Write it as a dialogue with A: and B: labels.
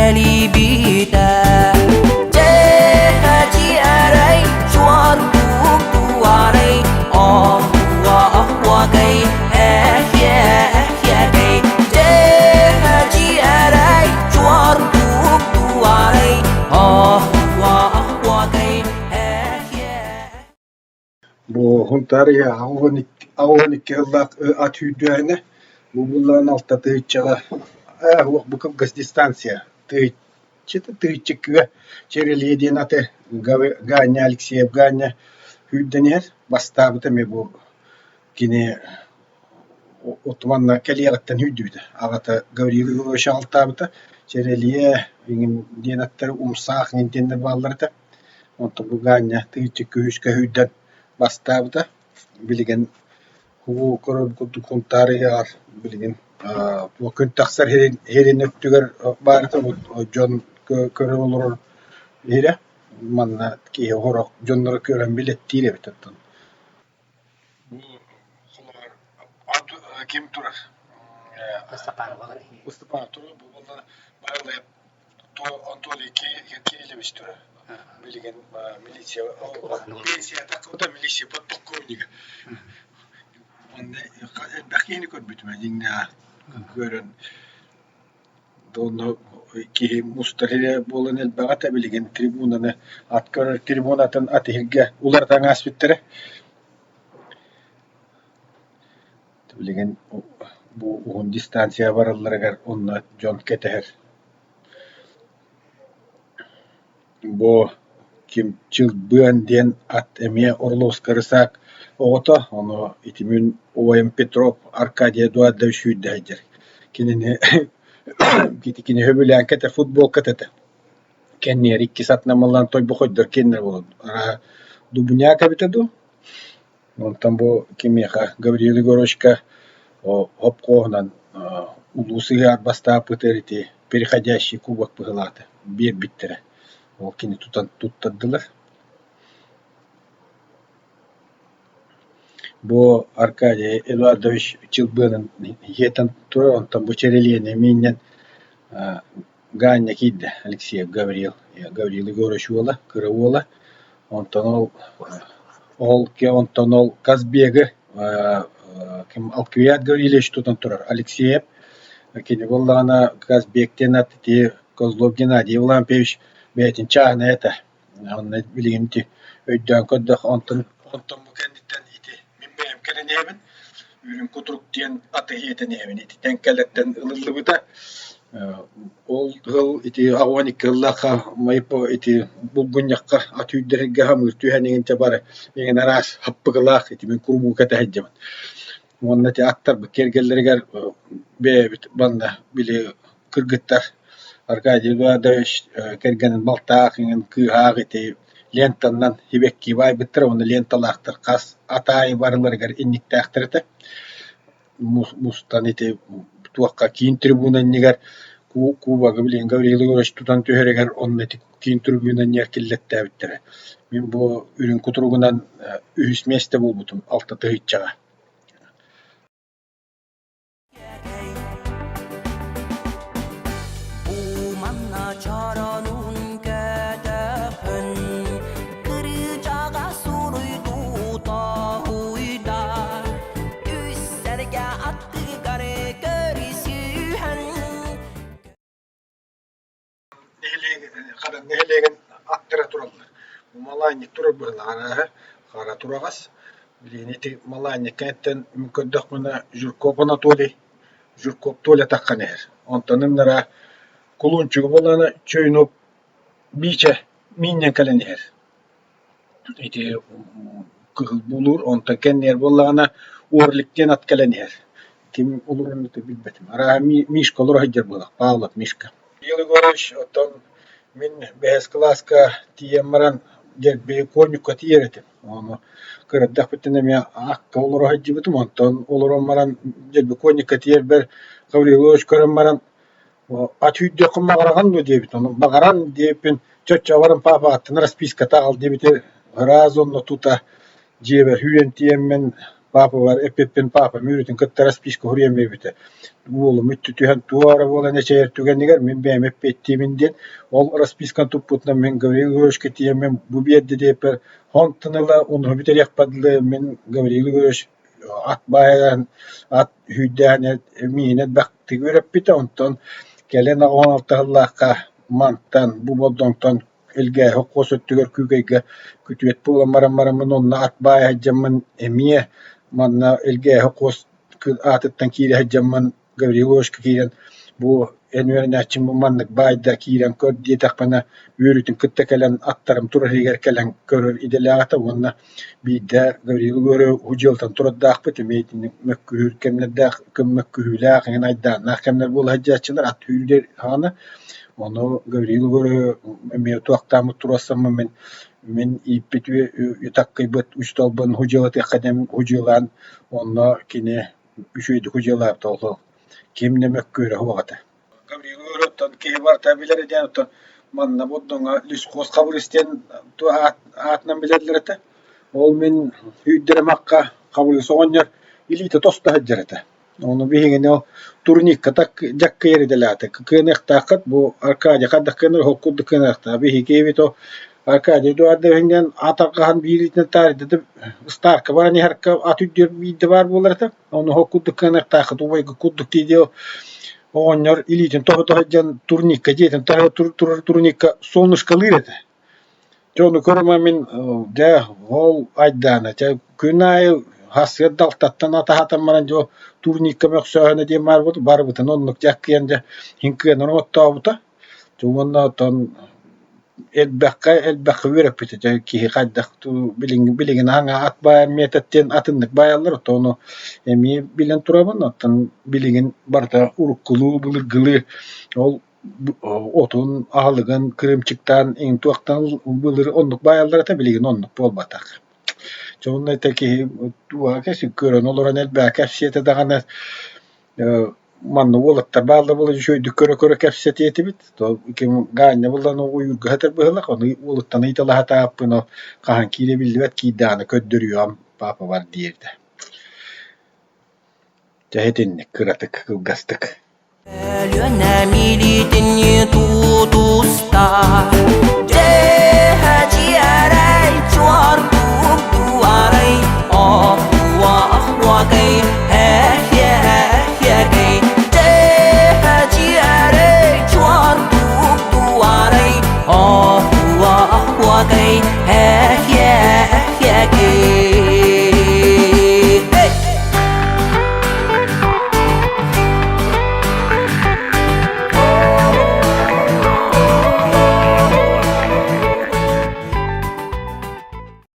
A: кэлибитэ Дьэ-дьиэрэй чуор туарай оһуо-оһуогай эһиэ-эһиэгэй Дьэ-дьиэрэй чуор туарай оһуо-оһуогай эһиэ
B: Бу Сунтаар иһэ 82 сыллаах ат сүүрдээһинэ бу буллаҕына алта тыһыынчаҕа ээ уох бу кылгас дистанция тыһыынча тыһыынча Чэрэлийэ диэн аты Ганя Алексеев Ганя сүүрдэн иһэр бастаабыта эмиэ бу кини манна кэлиэҕиттэн сүүрдүбүтэ аҕата Гаврил Егорович аҕалтаабыта Чэрэлийэ эҥин диэн аттары Умсаах эҥин диэннэр бааллар этэ Онтон бу Ганя тыһыынча күүскэ сүүрдэн бастаабыта. Билигин уу көрөр курдук Сунтаар ыһыаҕар билигин бу күн тахсар сирин өттүгэр баар дьон көрө олорор сирэ. Манна киһи сорох дьонноро көрөн билэттиир эбит оттон. Бу холобур ким турар? Ыстапаан турар бу буолла Баһылай Анатолий Кириллович турар. Билигин милиция пенсия милиция подполковнига. Онно элбэх киһини көрбүтүм дьиҥнээх көрөн онно киһи мустар эрэ буолан элбэҕэ этэ билигин трибунаны ат көрөр трибунатын ат иһиргэ уларытан ааспыттара. Билигин бу уһун дистанция баралларыгар онно дьон кэтэһэр. Бу ким Чылбыан диэн ат эмиэ Орловскай рысак оҕото, ону итимин убайым Петров Аркадий Эдуардович сүүрдэ сылдьар. Кинини кини сөбүлээн кэтэр футболката этэ. Кэннигэр иккис атынан ылан тойбохойдор киэннэрэ буолан арааһа дубняк эбитэ дуу Онтон бу кимиэхэ Гавриил Егоровичка хопхуоһунан улуус ыһыаҕар бастаабытыгар ити переходящий кубок быһыылаата биэрбиттэрэ. Ол кини тутан туттардылар. Бу Аркадий Эдуардович Чылбыанын иһиэтэн турар, онтон бу Чэрэлиэни миинньэн Ганя киирдэ, Алексеев Гаврил, Гаврил Егорович уола, кыра уола. Онтон ол ол онтон ол Казбегы ким Алквиад Гаврильевич тутан турар Алексеев. Кини буоллаҕына Казбек диэн ат ити Козлов Геннадий Евлампьевич бэйэтин чааһынай этэ. Онно билигин ити өйдөөн көрдөх онтон онтон бу кэнниттэн ити мин бэйэм кэлэн иһэбин Үрүҥ кутурук диэн аты иһиэтэн иһэбин ититэн кэлэртэн ылыллыбыта. Ол ыал ити 82 ыллаахха майпо ити булгунньахха ат үүрдэргэ хамыыр түһэн иҥинчэ бары иҥин араас хаппыгылаах ити мин курумуу кэтэ сылдьабын. Уонна ити аттарбыт киэргэллэригэр бэйэбит манна били кыргыттар Аркадий Эдуардович кэргэнин балтаах иҥин кыыһаах ити лентаннан сибэкки баайбыттара уонна ленталаахтар хас ат аайы барыларыгар инниктээхтэр этэ. Мустан ити туохха киин трибуна иннигэр кубогы билигин Гаврил Егорович тутан түһэригэр онно ити киин трибуна иннигэр киллэртээбиттэрэ. Мин бу үрүҥ кутуругунан үһүс миэстэ буолбутум алта тыһыынчаҕа.
A: Бу манна чоронун көтөхөн Кырыычаҕа суруйдуу тоһуйда Үс сэргэ аттыгар көрүсүһэн
B: Нэһилиэгин нэһилиэгин аттара тураллар. Малаанньык турар быһыылаах арааһа, хара тураҕас. Билигин ити Малаанньык кэнниттэн мин көрдөхпүнэ Жирков Анатолий, Жирков Толя таххан иһэр. Онтон ыннараа кулунчугу буоллаҕына Чойунов Миичэ миинньэн кэлэн иһэр. Ити кыһыл булуур, онтон кэннигэр буоллаҕына Орлик диэн ат кэлэн иһэр. Ким олорорун ити билбэтим. Арааһа Мишка олоро сылдьар буолуох, Павлов Мишка. Михаил Егорович, оттон мин бэһис кылааска тиийэн баран дьэрби конюкка тиийэр этим. Ону кыра эрдэхпиттэн эмиэ акка олоро сылдьыбытым. Онтон олорон баран дьэрби конюкка тиийэрбэр Гаврил Егорович көрөн баран Ат үүрдүөххүн баҕараҕын дуо диэбит, ону баҕаран диэбиппин чоччоҕорун паапаҕыттан расписката аҕал диэбитэ ыраас онно тута дьиэбэр сүүрэн тиийэммин Паапабар эппиппин паапам үөрүүтүн кытта расписка суруйан биэрбитэ. Уолум үттү түһэн туора буолан эчэйэр түгэнигэр мин бэйэм эппиэттиибин диэн ол расписканы туппутунан мин Гаврил Егоровичка тиийэммин бу биэрдэ диэппэр онтон ыла уонуһу бүтэриэхпэр дылы мин Гаврил Егорович ат баайан ат сүүрдээн миигин элбэхтик үөрэппитэ. Онтон кэлин 86 сыллаахха мантан бу Бордоҥтон Элгээһи хос өттүгэр Күүкэйгэ күтүөт буолан баран бараммын онно ат баайа сылдьаммын эмиэ манна Элгээһи хос аатыттан киирэ сылдьаммын Гаврил Егоровичка киирэн бу эн үөрэнээччиҥ бу маннык баайда киирэн көр диэтэхпинэ үөрүүтүн кытта кэлэн аттарым турар иһигэр кэлэн көрөр идэлээх этэ уонна биирдэ Гаврил Егорович дьыалтан турардаахпыт эмиэ итинник мөккүһүүр кэмнэрдээх мөккүһүүлээх эҥин айдааннаах кэмнэр буола сылдьааччылар ат сүүрдэр саҕана. Ону Гаврил Егорович эмиэ туохтааммыт туруорсаммын мин ииппит таккыйбыт учууталбын удьуолатыахха диэн удьуолаан онно кини үчүгэйдик удьуолаабыта ол ким да мөккүөрэ суох этэ. Гаврил Егоровтан киһи барыта билэр диэн оттон манна Бордоҥҥо Лесхоз Хабырыыс диэн аатынан билэллэр этэ. Ол мин сүүрдэрэмэххэ Хабырыыс оҕонньор илиитэ тосто сылдьар этэ. Ону биһигини ол турникка дьаккыйар идэлээтэ. Кыаныахтааххыт бу Аркадий хайдах кыанар ол курдук кыаныахтаах. Биһиги эбит ол Аркадий Эдуардович диэн ат арҕаһын биир илиитинэн таарыйда да ыстаарка баран иһэркэ ат үрдүгэр биирдэ баар буолар этэ. Ону ол курдук кыаныахтааххыт убайга курдук дии дии оҕонньор илиитин тоһута сылдьан турникка дьиэтин таһыгар турар турникка солнышкалыыр этэ. Дьэ ону көрөмө мин дьэ ол айдаана дьэ күн аайы сарсыарда алтаттан атаһатан баран дьэ турникка мөхсөөһүнэ диэн баарбыт барыбытын оннук дьаккыйан дьэ иһин кыанан оттообута. Дьэ уонна оттон элбэххэ элбэххэ үөрэппитэ дьэ киһи хайдах билиҥҥи билигин аҥа ат баайар метод диэн атыннык баайаллар оттон ону эмиэ билэн турабын оттон билигин барыта уруккулуу былыргылыы ол отун аһылыгын кырыымчыктаан иҥин туохтан былыр оннук баайаллар этэ билигин оннук буолбатах. Дьэ онно этэ киһи көрөн олорон элбэҕи кэпсиэтэ даҕаны манна уолаттар бааллар буолан үчүгэйдик көрө-көрө кэпсэтиэ этибит. Ким Гаанньа булан уйурга сытар быһыылаах, ону уолуттан ыйыталаһатааппын ол хаһан киирэ биллибэт киирдэҕинэ көрдөрүөҕүм паапабар диэбитэ. Дьэ итинник кыратык, кылгастык.
A: Өлүөнэ милиитин.